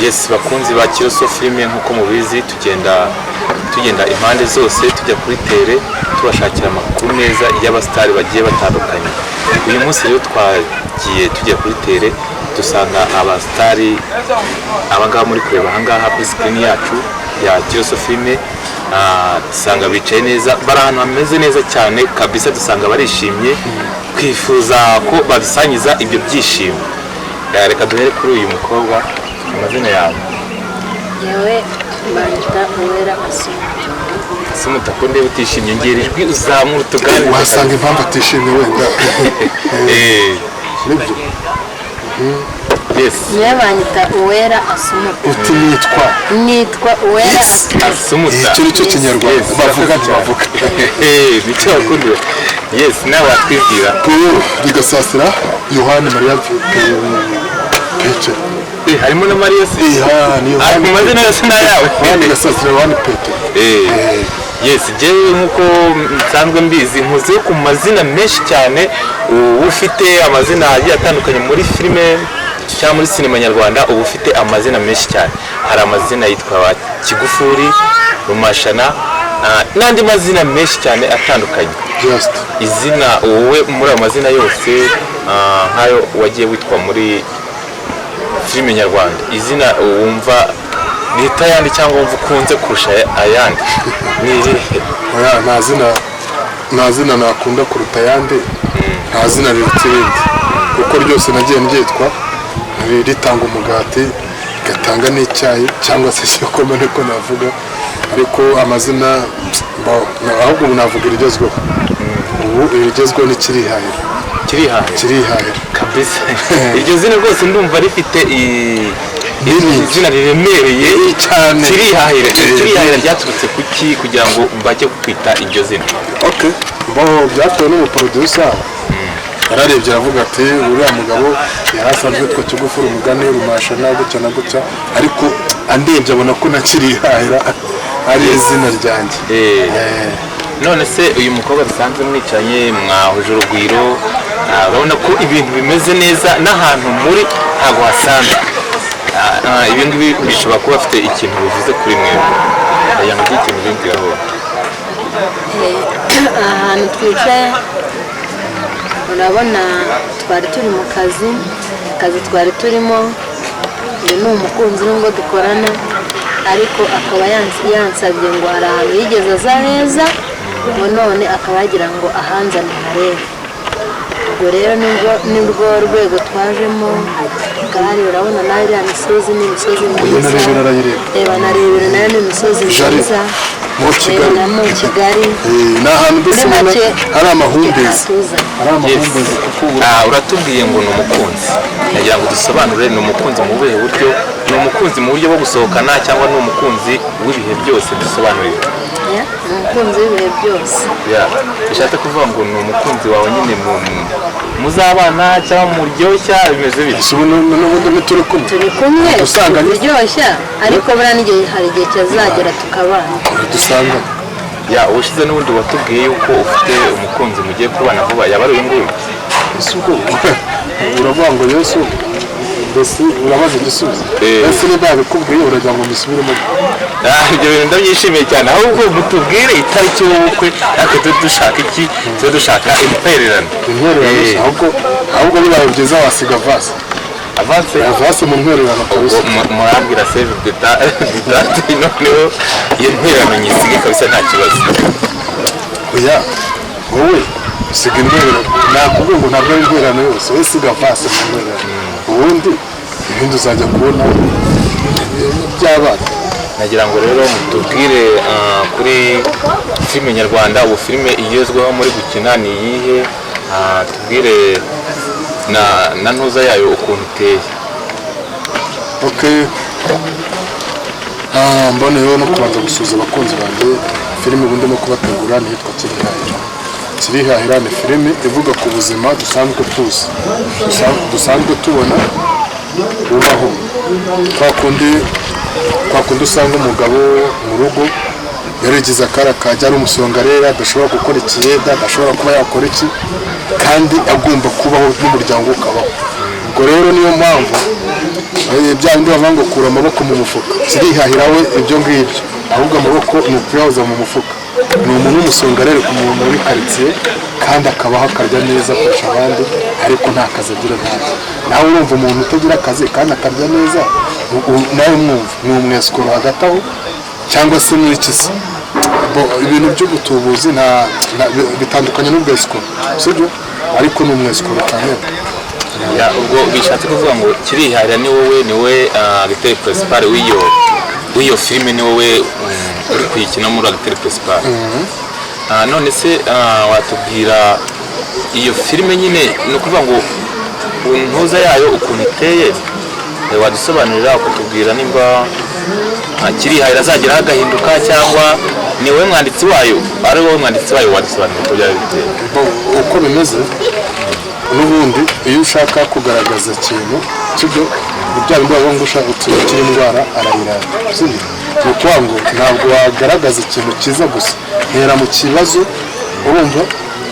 Yes, bakunzi ba Kiroso Filime, nk'uko mubizi tugenda impande zose, tujya kuri terrain, tubashakira amakuru meza y'abasitari bagiye batandukanye. Uyu munsi rero twagiye tujya kuri terrain, dusanga abasitari abangaba muri kureba ahangaha kuri screen yacu ya Kiroso Filime. Dusanga bicaye neza, bari ahantu hameze neza cyane kabisa, dusanga barishimye, twifuza ko badusangiza ibyo byishimo. Reka duhere kuri uyu mukobwa. Amazina yawe? Yewe, banyita Uwera Asuma. Sumuta, ko ndeba utishimye? Ngera ijwi uzamura utuganire. Wasanga impamvu atishimye wenda nibyo. Yes. Niwe banyita Uwera Asuma. Uti nitwa? Nitwa Uwera Asuma. Asumuta. Icyo ni cyo Kinyarwanda. Yes. Bavuga ntibavuga. Nicyo bakundira. Yes, nawe watwibwira? Paul Rigasasira Yohani Mariya Petero. Harimo na Mariya se? Ni Ah, Yohani. mu mazina yose ni ayawe. Yohani Gasasira Yohani Petero. Yes, jewe nk'uko nsanzwe mbizi, nkuze ku mazina menshi cyane. Uba ufite amazina agiye atandukanye muri filime cyangwa muri sinema nyarwanda, uba ufite amazina menshi cyane. Hari amazina yitwa Kigufuri, Rumashana, n'andi mazina menshi cyane atandukanye. Just. Izina wowe muri ayo mazina yose, nk'ayo wagiye witwa muri filime nyarwanda, izina wumva rita ayandi cyangwa wumva ukunze kurusha ayandi ni irihe? Oya, nta zina nakunda kuruta ayandi, nta zina riruta irindi, kuko ryose nagiye ndyitwa ritanga umugati, rigatanga n'icyayi cyangwa se igikoma, niko navuga. Ariko amazina ahubwo ubu navuga irigezweho, ubu irigezweho ni Kirihahira. Kirihahira. Kirihahira. Kabisa, iryo zina rwose ndumva rifite Nini. izina riremereye. Cyane. Kirihahira. Kirihahira ryaturutse kuki kugira ngo bajye kwita iryo zina? Okay, bo byatewe n'umuproducer. Yararebye aravuga ati: "Uriya mugabo yari asanzwe yitwa Kigufuri, umugani Rumasha na gutya na gutya, ariko andebye abona ko na Kirihahira ari izina ryanjye." None se uyu mukobwa dusanzwe mwicaranye, mwahuje urugwiro, urabona ko ibintu bimeze neza, n'ahantu muri ntabwo hasanzwe. Ibi ngibi bishobora kuba bafite ikintu bivuze kuri mwebwe. Aya ngo ikintu bimbwiraho. Aha hantu twicaye, urabona twari turi mu kazi, akazi twari turimo. Uyu ni umukunzi nubwo dukorana, ariko akaba yansabye ngo hari ahantu yigeze aza heza, ngo none akaba yagira ngo ahanzane nkarebe. Ubwo rero nibwo rwego twajemo. Kandi urabona nawe iriya misozi ni imisozi Uyu myiza. na Rebero arayireba. Reba na Rebero nayo ni imisozi Jari. myiza. Mu Kigali. Reba na mu Kigali. Ni ahantu mbese Muri ubona make, hari amahumbezi. hatuzanye. Hari amahumbezi kuko ubu Uratubwiye ngo ni umukunzi. Nagira ngo dusobanure: ni umukunzi mu buhe buryo? Ni umukunzi mu buryo bwo gusohokana cyangwa ni umukunzi w'ibihe byose? Dusobanurire. Yeah, ni umukunzi w'ibihe byose. Yeah. Bishatse kuvuga ngo ni umukunzi wawe nyine mu muzabana cyangwa muryoshya, bimeze bityo? Ese ubu n'ubundi ntituri kumwe? Turi kumwe. Dusanganye. Kuryoshya, ariko buriya n'igihe hari igihe cyazagera tukabana. Dusanganye. Ya, ubushize n'ubundi watubwiye yuko ufite umukunzi mugiye kubana vuba. Yaba ari uyu nguyu? Ese ubwo uravuga ngo Yesu, mbese urabaza igisubizo? Ese niba yabikubwiye, uragira ngo mbisubiremo? Ibyo bintu ndabyishimiye cyane. Ahubwo mutubwire itariki y'ubukwe, ariko tube dushaka iki? Tube dushaka intwererano. Intwererano? Ahubwo bibaye byiza wasiga avance. Avance? Avance mu ntwererano Ubwo kabisa. murambwira save the date, noneho iyo ntwererano nyisige kabisa, nta kibazo. Oya, wowe usiga intwererano. Nakubwiye ngo ntabwo ari intwererano yose. Wowe siga avance mu ntwererano, ubundi ibindi uzajya kubona by'abana. Nagira ngo rero mutubwire kuri filime nyarwanda. Ubu filime igezweho muri gukina ni iyihe? Tubwire na ntuza yayo ukuntu iteye. Okay. Mboneyeho no kubanza gusuhuza abakunzi banjye. Filime ubu ndimo kubategura ni iyitwa Kirihahira. Kirihahira ni filime ivuga ku buzima dusanzwe tuzi, dusanzwe tubona bubaho, kwa kundi usanga umugabo mu rugo yarigize akara kajya ari umusongarera, adashobora gukora ikiyeda, adashobora kuba yakora iki, kandi agomba kubaho n'umuryango ukabaho. Ubwo rero niyo mpamvu Bya bindi bavuga ngo kura amaboko mu mufuka, kirihahira we ibyo ngibyo, ahubwo amaboko ni ukuyahoza mu mufuka. Ni umuntu w'umusongarere ku muntu muri karitsiye, kandi akabaho akarya neza kurusha abandi, ariko nta kazi agira ntacyo. Nawe urumva umuntu utagira akazi kandi akarya neza, nawe mwumva ni umwesikoro hagati aho, cyangwa se muri kisi. Ibintu by'ubutubuzi bitandukanye n'ubwesikoro, sibyo? Ariko ni umwesikoro cyane. Ya, ubwo bishatse kuvuga ngo kirihahira ni wowe, ni wowe acteur principal w'iyo filime, ni wowe uri kuyikina muri acteur principal. None se watubwira iyo filime nyine, ni ukuvuga ngo ntuza yayo ukuntu iteye, wadusobanurira ukatubwira nimba kirihahira azageraho agahinduka, cyangwa ni wowe mwanditsi wayo, ari wowe mwanditsi wayo, wadusobanurira uko byaba biteye? Uko bimeze n'ubundi, iyo ushaka kugaragaza ikintu, sibyo, ni bya bindi bavuga ngo ushaka gukira indwara arayirata, sibyo? Ni ukuvuga ngo ntabwo wagaragaza ikintu cyiza gusa, hera mu kibazo. Urumva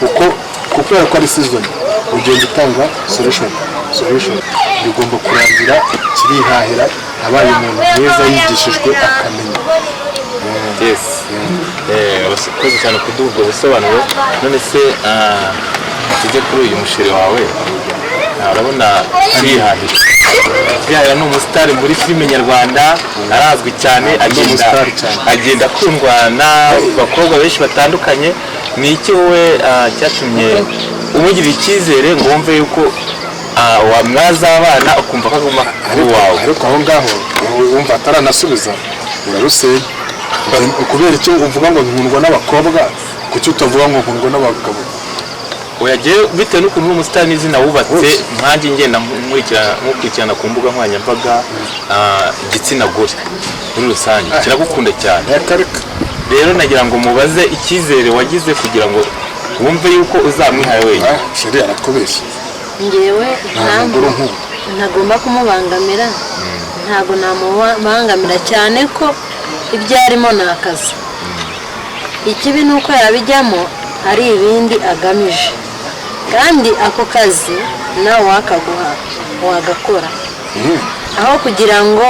uko, kubera ko ari season, ugenda utanga solution. Bigomba kurangira kirihahira abaye umuntu mwiza, yigishijwe akamenya. Yes, urakoze cyane kuduha ubwo busobanuro. None se tujye kuri uyu musheri wawe. Urabona kirihahira ni umusitari muri filime nyarwanda, arazwi cyane, agenda Umusitari cyane. Agenda akundwa n'abakobwa benshi batandukanye. Ni iki wowe cyatumye umugirira icyizere ngo wumve yuko wamwazabana, ukumva ko aguma ari Ariko uwawe? Ariko aho ngaho wumva ataranasubiza, urarusenya. Kubera icyo uvuga ngo nkundwa n'abakobwa, kuki utavuga ngo nkundwa n'abagabo? Oya, jyewe bitewe n'ukuntu uri umusitari n'izina wubatse, Wose. nkanjye ngenda nkurikirana ku mbuga nkoranyambaga, igitsina gore muri rusange kiragukunda cyane. Reka reka. Rero nagira ngo mubaze icyizere wagize kugira ngo wumve yuko uzamwihaye wenyine. Ah, chéri aratubeshya. Ngewe Nta impamvu mugore unkunda. ntagomba kumubangamira, ntabwo namubangamira, cyane ko ibyo arimo ni akazi. Ikibi ni uko yabijyamo ari ibindi agamije, kandi ako kazi nawe wakaguha wagakora, aho kugira ngo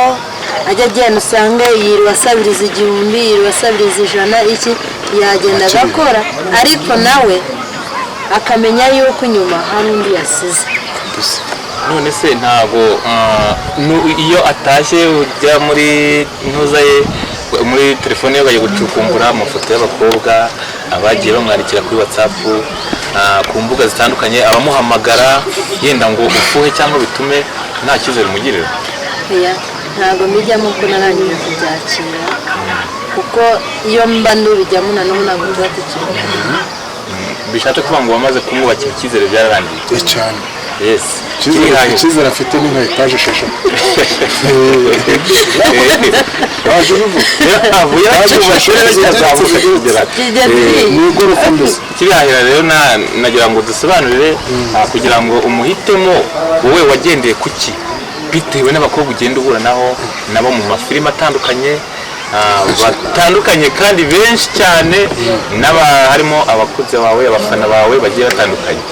ajye agenda usange yiriwe asabiriza 1000, yiriwe asabiriza 100, iki yagenda Akiri. agakora, ariko nawe akamenya yuko inyuma hari undi yasize. Kabisa. None se ntabwo iyo atashye ujya muri ntuza ye, muri telefone ye, bajya gucukumbura amafoto y'abakobwa abagiye bamwandikira kuri WhatsApp, ku mbuga zitandukanye, abamuhamagara, yenda ngo ufuhe cyangwa bitume nta cyizere umugirira? Oya, ntabwo mbijyamo kuko narangije kubyakira, kuko iyo mba ndubijyamo na n'ubu ntabwo tuba tukiri kumwe. Bishatse kuvuga ngo wamaze kumwubakira icyizere, byararangiye? Eh, cyane. Yes. Icyizere Kirihahira. Icyizere afite ni nka etaje 6. Waje ubivuga. Avuye yacyubatse cyazamuka kigera Kijya turi. Ni igorofa mbese. Kirihahira rero nagira ngo dusobanurire, kugira ngo umuhitemo, wowe wagendeye kuki, bitewe n'abakobwa ugenda uhura naho nabo mu mafilime atandukanye, batandukanye kandi benshi cyane, n'aba harimo abakunzi bawe, abafana bawe bagiye batandukanye.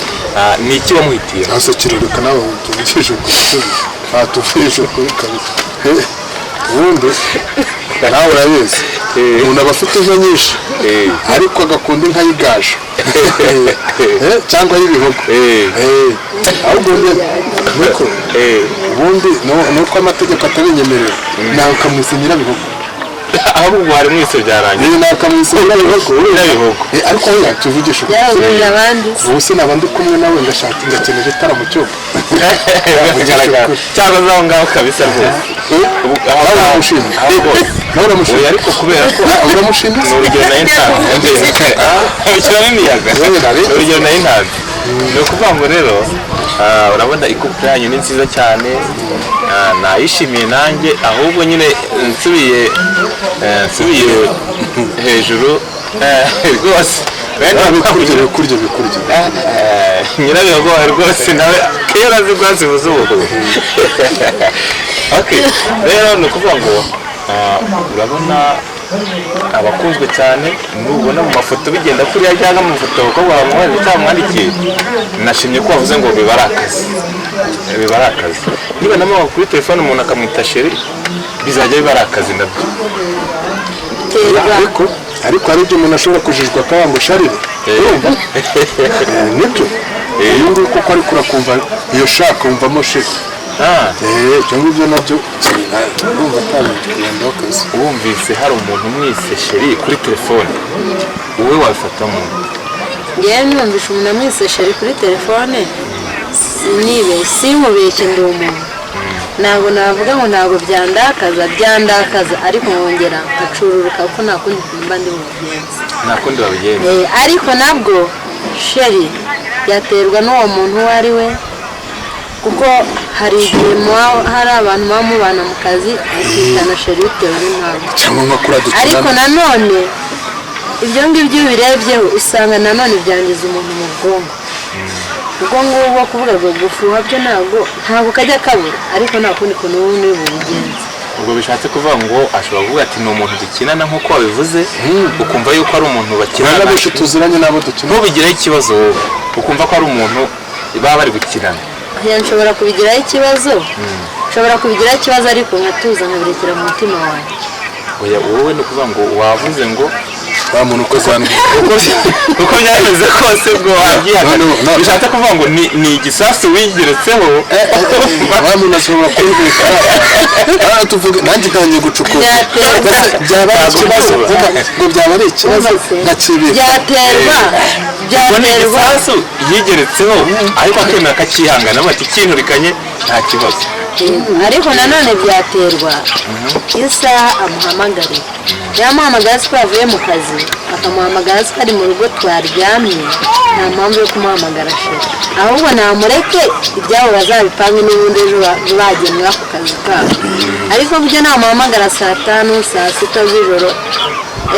Ni iki wamuhitiye? Hasi kirereka nawe tuvugije ukuri, batuvugije ukuri kabisa. Ubundi nawe urabizi, umuntu aba afite inka nyinshi, ariko agakunda inka y'igaju cyangwa y'ibihogo. Ahubwo nuko ubundi nuko amategeko atabinyemerera, nawe ukamwisa nyirabihogo. Ahubwo hari mwese byarangiye. Nawe ukamwisa nyirabihogo. Nyirabihogo. Ariko oya, tuvugishe ukuri. Yarabujije abandi. Ubu se naba ndi kumwe nawe ngashaka ngakenera itara mu cyumba? Biragaragara. Cyangwa aho ngaho kabisa rwose. Aho Nawe ngaho. uramushimye? Aho rwose. Nawe uramushimye? Oya, ariko kubera ko Uramushimye? Ni urugero nayo ntanze, bishyiramo imiyaga. Ni urugero nayo ntanze. Ni ukuvuga ngo rero urabona ikupe yanyu ni nziza cyane, nayishimiye nanjye. Ahubwo nyine nsubiye hejuru, rwose Bikurye, bikurye, bikurye. Nyirabihogo rwose nawe kera azi ubwatsi buze ubu. Okay, rero ni ukuvuga ngo urabona abakunzwe cyane, nubona mu mafoto bigenda kuriya cyangwa mu mafoto abakobwa bamwohereje cyangwa bamwandikiye, nashimye ko wavuze ngo biba ari akazi. Biba ari akazi. Niba namuha kuri telefone umuntu akamwita chéri, bizajya biba ari akazi nabyo. Terwa. Ariko hari ibyo umuntu ashobora kujijwa akavuga ngo sharire. Urumva? Nibyo, uyu nguyu kuko ariko urakumva iyo shaka wumvamo chéri. Ibyo ngibyo nabyo urumva atabigendaho akazi. Wumvise hari umuntu umwise chéri kuri telefone, wowe wabifata mu Ngewe numvishe umuntu amwise chéri kuri telefone, sinibe simubeshye, ndi umuntu, ntabwo navuga ngo ntabwo byandakaza. Byandakaza, ariko nkongera nkacururuka kuko nta kundi kuntu mba ndi bubigenze. Nta kundi babigenza. Ariko nabwo chéri byaterwa n'uwo muntu uwo ari we, kuko hari igihe hari abantu muba mubana mu kazi bakitana chéri bitewe n'impamvu. Cyangwa nka kuriya Ariko dukinana. nanone ibyo ngibyo iyo ubirebyeho usanga nanone byangiza umuntu mu bwonko. Ubwo ngubwo kuvuga ngo gufuha byo ntabwo kajya kabura, ariko nta kundi kuntu uba uri bubigenze. Ubwo bishatse kuvuga ngo ashobora kuvuga ati ni umuntu dukinana, nk'uko wabivuze, ukumva yuko ari umuntu bakinana. Na benshi tuziranye n'abo dukina. Ntubigireho ikibazo, wowe ukumva ko ari umuntu baba bari gukinana. Oya, nshobora kubigiraho ikibazo, ariko nkatuza nkabirekera mu mutima wanjye. Oya, wowe ni ukuvuga ngo wavuze ngo Wa muntu ukoze hano. Uko byameze kose ubwo wabyihakana. No, no, no. Bishatse kuvuga ngo ni igisasu wigeretseho. Wa muntu ashobora kumvikana. Tuvuge nanjye ntangiye gucukura. Byaterwa. Ese byaba ari ikibazo Ntabwo. Ngo byaba ari ikibazo nkakibika. Byaterwa. Ubwo ni Byaterwa. igisasu yigeretseho, ariko akemera akakihangana, bati kinturikanye nta kibazo. Ariko nanone byaterwa isaha amuhamagariye. Yamuhamagara ko yavuye mu kazi, akamuhamagara ko ari mu rugo twaryamye, nta mpamvu yo kumuhamagara chéri. Ahubwo namureke, ibyabo bazabipange n'ubundi ejo bagiye muri ako kazi kabo. Ariko burya namuhamagara saa 5, saa 6 z'ijoro,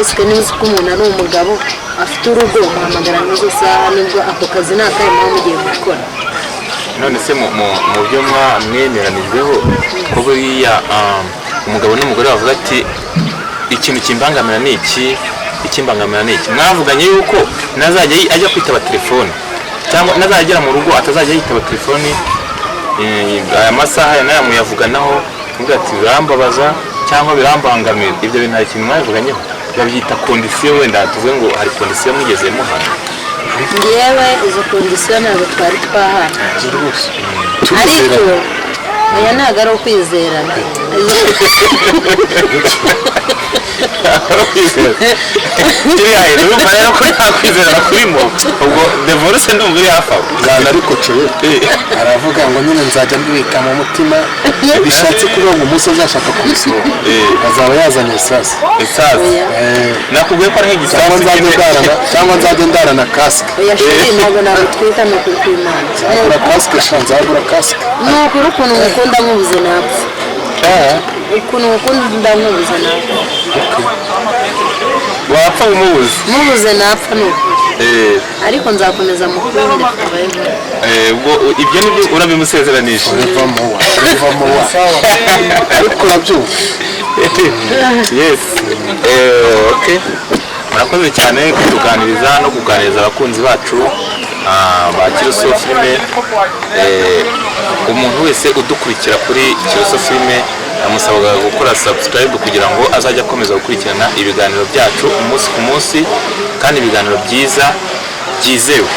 esike niba uzi ko umuntu ari umugabo afite urugo, umuhamagara n'izo saha, nubwo ako kazi ni akahe muba mugiye gukora? None se mu byo mwemeranijweho, ko buriya umugabo n'umugore bavuga ati ikintu kimbangamira ni iki, ikimbangamira ni iki, mwavuganye yuko nazajya ajya kwitaba telefone cyangwa nazajya agera mu rugo atazajya yitaba telefoni aya masaha aya n'aya, muyavuganaho muvuga ati birambabaza cyangwa birambangamira? Ibyo bintu hari ikintu mwabivuganyeho? Babyita condition, wenda tuvuge ngo hari condition mwigeze muhana? Ngewe izo condition ntabwo twari twahana. Rwose. Ariko oya, ntabwo ari ukwizerana. Kiriya urumva rero ko nta kwizerana kurimo, ubwo divorce ndumva iri hafi aho. Bwana, ariko coye aravuga ngo nyine nzajya mbibika mu mutima, bishatse kuvuga ngo umunsi azashaka kubisohora azaba yazanye isasu. Isazi. Oya. Nakubwiye ko ari nk'igisasu. Cyangwa nzajya ndarana kasike. Oya chéri, ntabwo nagutwika, ni ukuri kw'Imana. Nzagura kasike sha, nzagura kasike. Ni ukuri, ukuntu ngukunda nkubuze napfa. Ukuntu ngukunda nkubuze napfa. Wapfa umubuze? Mubuze napfa, ni ukuri. Ariko nzakomeza mukunde forever. Ubwo ibyo nibyo urabimusezeranisha? Bivamo wa, bivamo wa, ariko urabyumva. Yes. Okay, murakoze cyane kutuganiriza no kuganiriza abakunzi bacu ba Kiroso Filime. Umuntu wese udukurikira kuri Kiroso Filime amusabaga gukora subscribe kugira ngo azajye akomeza gukurikirana ibiganiro byacu umunsi ku munsi, kandi ibiganiro byiza byizewe.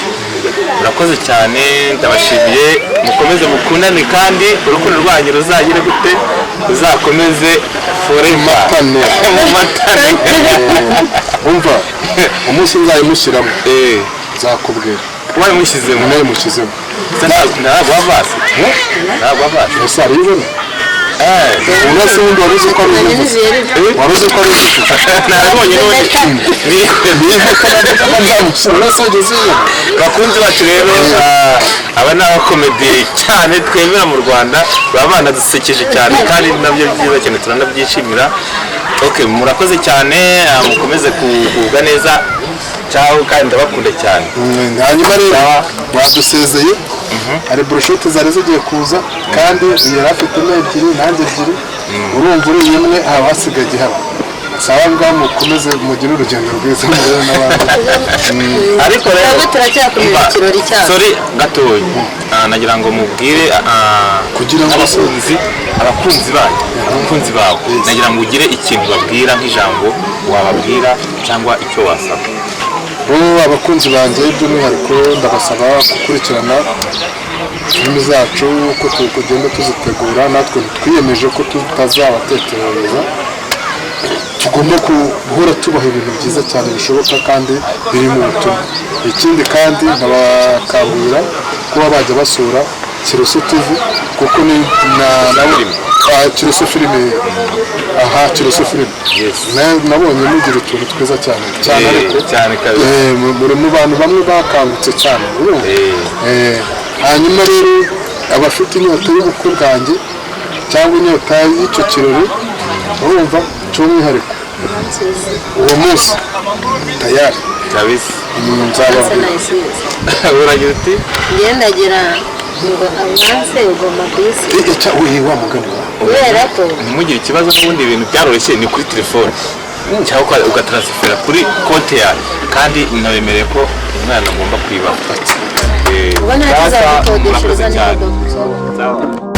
Murakoze cyane, ndabashimiye. Mukomeze mukundane, kandi urukundo rwanyu ruzagire gute? Ruzakomeze forever. Matane. Mu matane. Umva, umunsi nzayimushyiramo nzakubwira. Wabimushyizemo? Nayimushyizemo. Ntabwo avasi, ntabwo avasi. Ese aribona ubu se? Wundi wari uzi ko ari ubivuze, wari uzi ko ari ubivuze? Nabonye n'ubundi. Nzamushyira ugeze iyo. Bakunzi bacu rero, aba ni abakomedi cyane twemera mu Rwanda, baba banadusekeje cyane, kandi nabyo byiza cyane, turanabyishimira. Okay, murakoze cyane, mukomeze kugubwa neza. Ciao, kandi ndabakunda cyane. Hanyuma rero badusezeye, hari burushete zari zigiye kuza, kandi yari afitemo ebyiri, nanjye ebyiri. Urumva uriye imwe haba hasigaye igihaba. Sawa, ngaho mukomeze mugire urugendo rwiza, muhure n'abandi. Ariko rero Twebwe turacyakomeza ikirori cyacu. Sorry gatoya. Nagira ngo mubwire Kugira ngo abakunzi banyu, abakunzi bawe, nagira ngo ugire ikintu babwira, nk'ijambo wababwira cyangwa icyo wasaba. Bo, abakunzi banjye by'umwihariko ndabasaba gukurikirana filimi zacu uko tugenda tuzitegura. Natwe twiyemeje ko tutazabateterereza, tugomba guhora tubaha ibintu byiza cyane bishoboka kandi biri mu butumwa. Ikindi kandi nkabakangurira kuba bajya basura Kiroso TV, kuko ni na Kiroso Filime, aha Kiroso Filime. Nabonye mugira utuntu twiza cyane cyane, ariko cyane kabisa. Muri mu bantu bamwe bakangutse cyane, urumva? Hanyuma rero abafite inyota y'ubukwe bwanjye cyangwa inyota y'icyo kirori, urumva, cy'umwihariko uwo munsi tayari. Kabisa. Nzababwira. Uragira uti? Ngendagira ngo avance ugomba kuyisiga. Wa mugani wawe. Kubera ko Ntimugire ikibazo, n'ubundi ibintu byaroroshye, ni kuri telefone cyangwa ugataransifera kuri konti yawe, kandi nabemereye ko umwana agomba kwibaho. Ubwo nta Sasa, kizagukodeshereza murakoze cyane. n'imodoka. Sawa.